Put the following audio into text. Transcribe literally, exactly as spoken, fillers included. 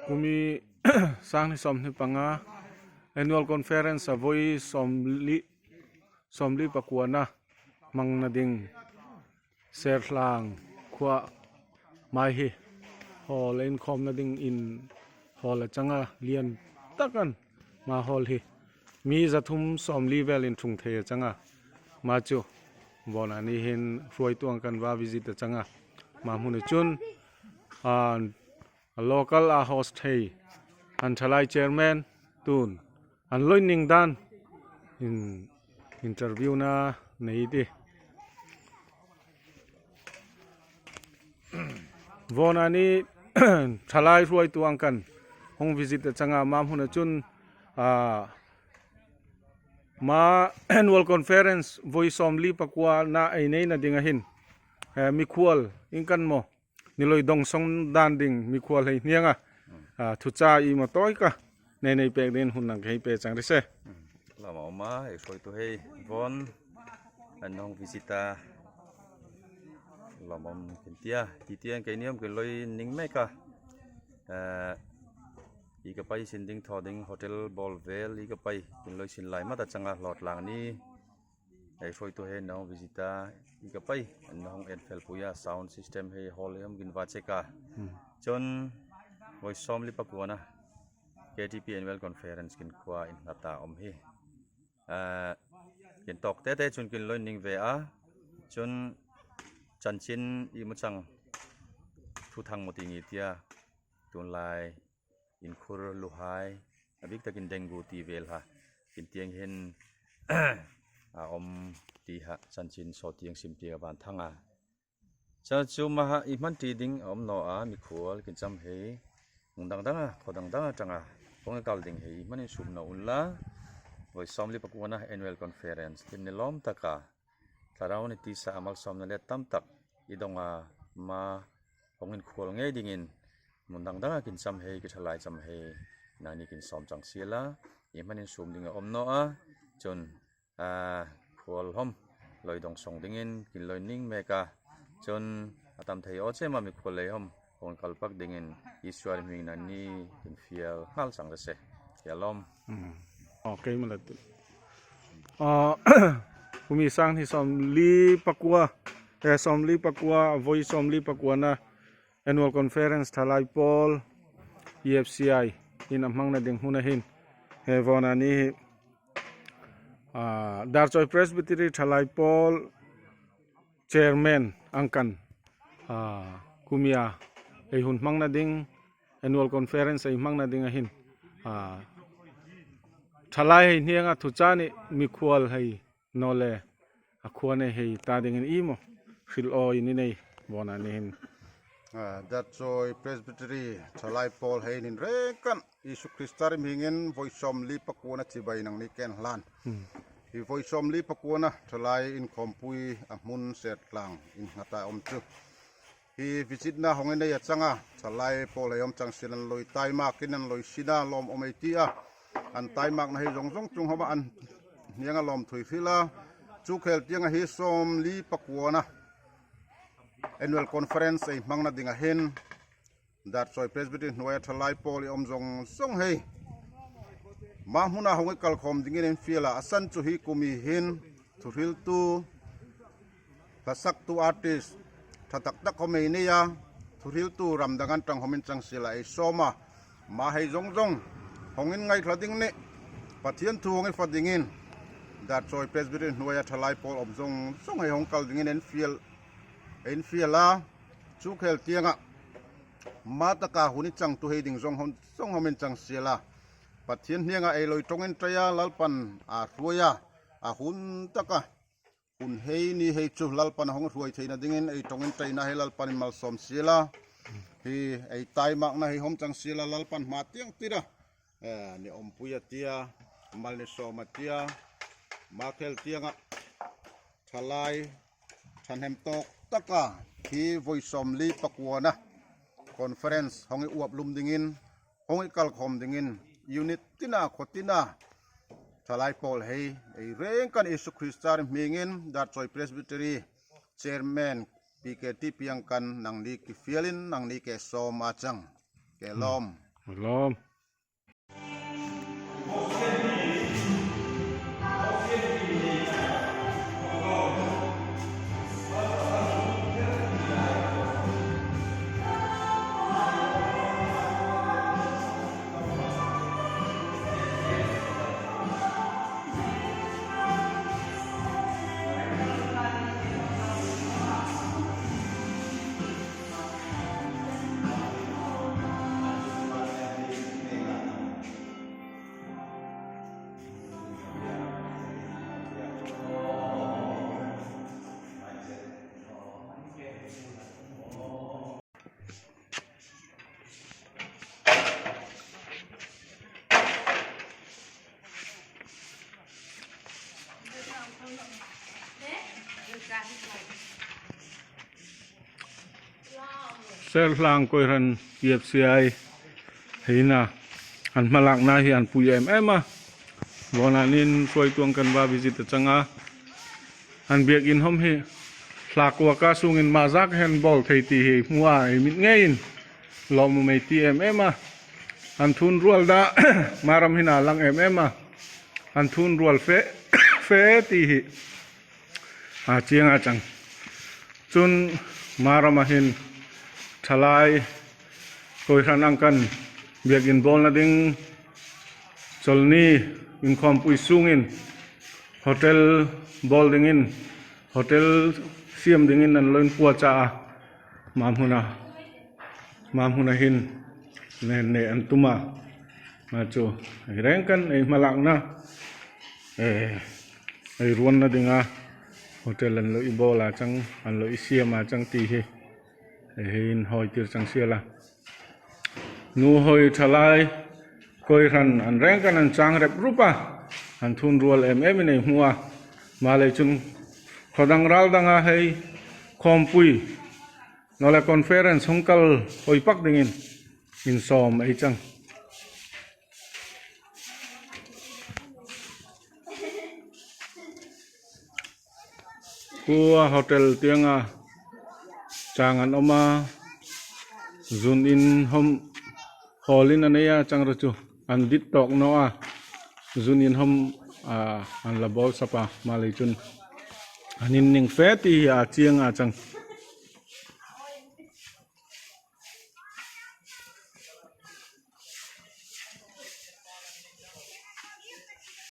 Kumi sang hni sawmhni panga annual conference a voi sawmli, sawmli pakuana hmangna ding Sertlang khua mai hi hall inkhawmna ding in hall a changa lian takin ma hall hi mi zathum sawmli vel inthung thei a changa ma chu vawna ni hin hruoitu ang kan va visit a changa ma hmuna chun an a local a host thei an thalai chairman tun an loining dan in interview na nei ti. Vawna ni thalai hruoitu ang kan hung visit a changa ma hmuna chun a ma annual conference voi sawmli pakuana ei neina ding a hin eh, mikhuol in kan mo ni loi dong song dan ding mikhuol hei hnianga ah, thucha i ma toi ka nei nei pek din hun nang hei pe chang ri se. Lama oma ei hruoitu hei von an hung visit a lama om kin tia ti tiang kei niom kin loi ning mek a eh, i ka pai sin ding thaw ding hotel bol vel i ka pai kin loi sin lai ma ta changa hlawtlang ni ei hruoitu hei an hung visit a i ka pai an hung en fel pui a sound system hei hall hei hom kin va check a chun voi sawmli pakuana K T P annual conference kin khua in nghat a om hi ah, kin tawk te te chun kin loi ning ve a chun chanchin i mu chang thu thang mu ti ngi tia tunlai inkhur luhai a bik takin dengue ti vel ha kin tiang hin a om ti ha chanchin so tiang sim tiang a van thang a cha chu ma ha i hman ti ding a om naw a mikhuol kin cham hei hung dang dang a khaw dang dang a tang a hung kal ding hei i hman in sum naw unla voi sawmli pakuana annual conference tin ni lawm taka thlarau ni tisa a malsawmna le tam tak i dong a ma hung inkhuol ngei dingin mun dang danga kin cham hei ki thalai cham hei nangni kin sawm chang sila i hman in sum ding a om naw a chun a khuol hom loi dong song dingin kin loi ning mek a chun a tam thei aw che ma mikhuol lei hom hung kal pak dingin Isua hming nangni kin fiel nghal chang ra se. Fiel lawm. Ok, ma la tu. Ah, kumi sang hni sawmli pakua, eh, sawmli pakua, voi sawmli pakuana annual conference thalai pawl E F C I in a hmangna ding hmuna hin he vawna ni hi ah, Darchoi Presbytery thalai pawl chairman ang kan ah, kumia ei hun hmangna ding annual conference ei hmangna ding a hin ah, thalai hei hnianga thucha ni mikhuol hei naw le a khuo nei hei ta dingin i maw hril aw i ni nei vawna ni hin. Ah, Darchoi Presbytery thalai pawl hei nin reng kan Isu Krista hmingin voi sawmli pakuana chibai nangni ken hlan hi voi sawmli pakuana thalai inkhawmpui a hmun Sertlang in nghat a om chu hi visitna hong inei a changa thalai pawl hei hom chang sila an loi taimakin an loi sina lawm om ei ti a an taimakna hei zawng zawng chung homa an hnianga lawmthu ei hril a chu khel tianga hi sawmli pakuana annual conference ei hmangna dinga hin Darchoi Presbytery hnuoia thalai pawl ei om zawng zawng hei ma hmuna hong ei kalkhawm dingin infiel a a san chu hi kumi hin thuhriltu hlasaktu artist ṭha tak tak hom ei nei a thuhriltu ram dang an tang hom in chang sila ei sawm a ma hei zawng zawng hong inngaithla ding ni Pathian thu hong ei fa dingin Darchoi Presbytery hnuoia thalai pawl om zawng zawng hei hong kal dingin infiel infiel a chu khel tianga ma taka hun i changtu hei ding zawng hom zawng hom in chang sila Pathian hnianga ei loi ṭawng in ṭai a Lalpan a hruoi a a hun taka hun hei ni hei chu Lalpan a hong hruoi theina dingin ei ṭawng in ṭaina hei Lalpan in malsawm sila hi ei taimakna hei hom chang sila Lalpan hma tiang tira eh, ni ompui a tia mal ni sawm a tia ma khel tianga thalai ṭhahnem tawk taka hi voi sawmli pakuana conference hong i uap lum dingin hong i kalkhawm dingin unit tina khaw tina thalai pawl hei ei reng kan Isu Krista hmingin Darchoi Presbytery chairman P K T piang kan nangni ki fielin nangni ke sawm a chang ke lawm. Lawm. Serhlang Koihran T F C I hei hin an hmalakna hi an pui em em a. Vawiin an inhruaitu kan va visit a chang a. An biek inhawm hi thlakuaka sungin mazak hen bawl thei ti hi hmu a, ei mit ngeiin lawmum ei ti em em a. An thun rual dan Maram hin a lang em em a. An thun rual fe, fe ti hi a chieng a chang. Chun Marama hin thalai Koihran ang kan biek inbawlna ding Cholni inkhawmpui sungin hotel bawl dingin, hotel siem dingin an lo inpuocha a. Mamaw hmuna, mamaw hmuna hin ne, ne an tum a. Ama chu ei rengin ei hmalakna, eh, ei ruonna dinga hotel an lo inbawl a chang, an lo insiem a chang ti hi, eh, ei inhawi tir chang si a la. Nuhoi thalai Koihran an rengin an chang rep rup a, an thun rual em emin ei hmu a. Ama lei chun khaw dang ral danga hei khawmpui, naw leh conference hung kal hoi pak dingin insawm ei chang. Khua hotel tienga chang an awm a, zun inhawm, hall in a nei a chang ro chu, an dit tawk naw a, zun inhawm, a, an la bawl sap a, ama lei chun an inning fe ti hi a chieng a chang.